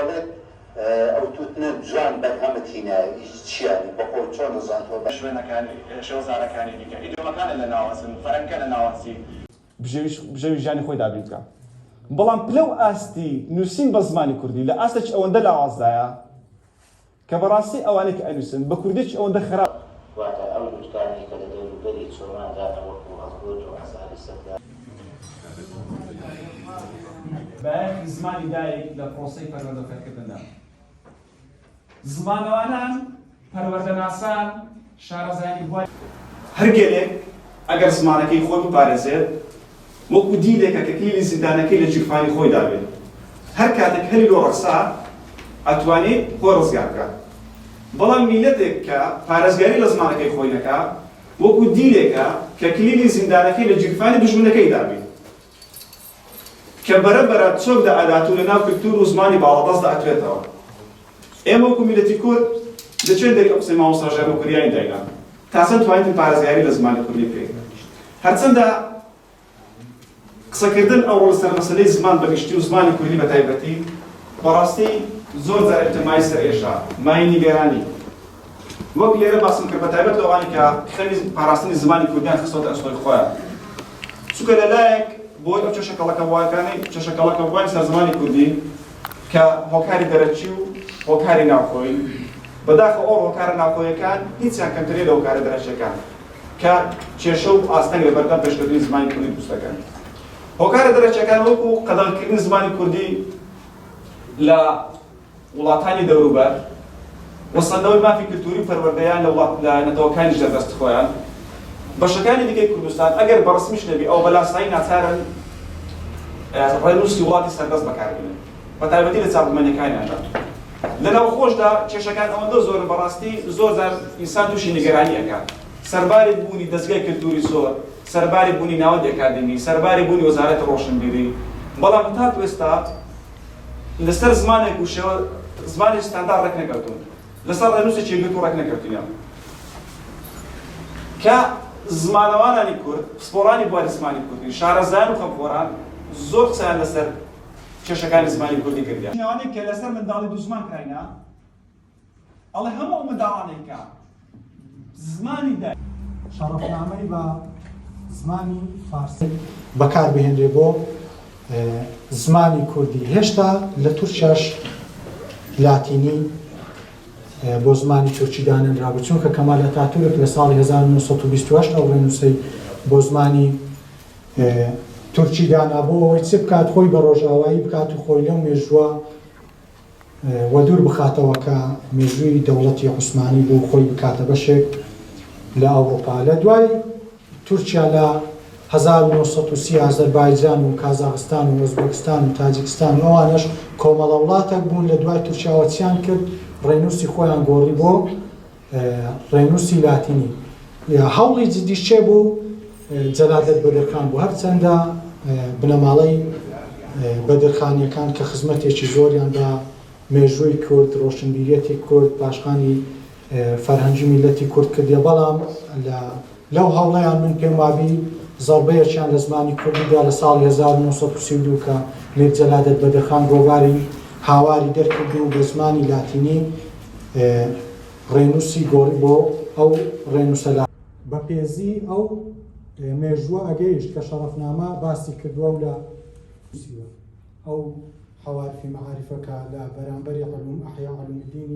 ئەڵێت ئەو توتنە جوان بەرهەمت هینایە ئی چیانی بەخۆ چۆن دەزان تۆ بە. شوێنەکانی شێوەزارەکانی دیکە ئیدیۆمەکانە لە ناوەچن فەرەنگکە لە ناوەچی. بژێوی ژیانی خۆی دابین بکا. بەڵام پلە و ئاستی نووسین بە زمانی کوردی لە ئاستێکی ئەوەندە لاوازدایە کە بەڕاستی ئەوانەی کە ئەنووسن بە کوردییەکی ئەوەندە خراپ. واتە ئەو لوتکانەی کە لە دەوروبەری چۆماندانە وەکو هەڵگورد و حەساری سەردا. بایەخی زمانی دایک لە پرۆسەی پەروەردە و فێرکردندا. زمانەوانان، پەروەردەناسان، شارەزایانی بواری. هەر گەلێک ئەگەر زمانەکەی خۆی بپارێزێت، وەکو دیلێکە کە کلیلی زیندانەکەی لە گیرفانی خۆیدا بێت، هەر کاتێک هەلی لۆ ڕەخسا ئەتوانێت خۆی ڕزگار بکات. بەڵام میللەتێک کە پارێزگاری لە زمانەکەی خۆی نەکا، وەکو دیلێکە کە کلیلی زیندانەکەی لە گیرفانی دوژمنەکەیدا بێت. کە بەرە بەرە چۆک دائەدات و لە ناو کلتور و زمانی باڵادەستدا ئەتوێتەوە. ئێمە وەکو میللەتی کورد لە کوێ دەری ئەو قسەی مامۆستا ژیار موکریانی داینا؟ تا چەند توانیتن پارێزگاری لە زمانی کوردی بکەین؟ هەرچەندە قسەکردن ئەوڕۆ لەسەر مەسەلەی زمان بە گشتی و زمانی کوردی بە تایبەتی بەڕاستی زۆر جار ئەبێتە مایەی سەرئێشە، مایەی نیگەرانی. وەک لێرە باسم کرد بە تایبەت لەوانەی کە خەمی پاراستنی زمانی کوردیان خستۆتە ئەستۆی خۆیان. چونکە لە لایەک بۆی ئەو کێشە کەڵەکەبووەکانەی کێشە کەڵەکەبووانی سەر زمانی کوردی کە هۆکاری دەرەکی و هۆکاری ناوخۆیین، بەداخەوە ئەو هۆکارە ناوخۆیەکان هیچیان کەمتر نیە لە هۆکارە دەرەکیەکان کە کێشە و ئاستەنگ لە بەردەم پێشکەوتنی زمانی کوردی دروست دەکەن. هۆکارە دەرەکیەکان وەکو قەدەغەکردنی زمانی کوردی لە وڵاتانی دەوروبەر و سەندنەوەی مافی کلتوری و پەروەردەیان لە وڵات لە نەتەوەکانی ژێر دەستی خۆیان، بەشەکانی دیکەی کوردستان ئەگەر بە ڕەسمیش نەبی ئەوە بە لاسایی ناچارن ڕێنووسی وڵاتی سەردەست بەکار بێنن بە تایبەتی لە چاپەمەنیەکانیاندا. لە ناوخۆشدا کێشەکان ئەوەندە زۆرن بەڕاستی زۆر جار ئینسان تووشی نیگەرانی ئەکات سەرباری بوونی دەزگای کلتوری زۆر، سەرباری بوونی ناوەندی ئەکادیمی، سەرباری بوونی وەزارەتی ڕۆشنبیری بەڵام هەتاکو ئێستا لەسەر زمانێک و شێوە زمانی ستاندار ڕێک نەکەوتوون، لەسەر ڕێنووسێکی یەکگرتوو ڕێک نەکەوتوونە کە زمانەوانانی کورد، پسپۆڕانی بواری زمانی کوردی، شارەزایان و خەمخۆران زۆر قسەیان لەسەر کێشەکانی زمانی کوردی کردیە. ئەوانەی کە لەسەر منداڵی دووزمان کراینە، ئەڵێ هەموو ئەو منداڵانەی کە زمانی دایک. شەڕەفنامەی بە زمانی فارسی بەکار بهێنرێ بۆ زمانی کوردی هێشتا لە تورکیاش لاتینی بۆ زمانی تورکی دانەنرابوو چونکە کەمال ئەتاتورک لە ساڵی 1928 ئەو ڕێنووسەی بۆ زمانی تورکی دانا بۆ ئەوەی چ بکات خۆی بە ڕۆژئاوایی بکات و خۆی لەو مێژووە وەدوور بخاتەوە کە مێژووی دەوڵەتی عوسمانی بوو خۆی بکاتە بەشێک لە ئەوڕوپا. لە دوای تورکیا لە 1930 ئازەربایجان و کازاغستان و ئۆزبەکستان و تاجیکستان و ئەوانەش کۆمەڵە وڵاتەک بوون لە دوای تورکیاوە چیان کرد ڕێنووسی خۆیان گۆڕی بۆ ڕێنووسی لاتینی. هەوڵی جدیش چێ بوو؟ جەلادەت بەدرخان بوو. هەرچەندە بنەماڵەی بەدرخانییەکان کە خزمەتێکی زۆریان بە مێژووی کورد، ڕۆشنبیریەتی کورد، پاشخانی فەرهەنگی میللەتی کورد کردیە، بەڵام لە لەو هەوڵەیان من پێم وابی زەڕبەیەکیان لە زمانی کوردی دا لە ساڵی 1932 کە میر جەلادەت بەدرخان گۆڤاری هاواری دەرکرد و بە زمانی لاتینی ڕێنووسی گۆڕی بۆ ئەو ڕێنووسە لە بە پێزی ئەو مێژووە ئەگەیشت کە شەڕەفنامە باسی کردووە و لە. نووسیوە. ئەو حەوارفی مەعاریفە کە لە بەرامبەری علوم احیا علوم الدینی.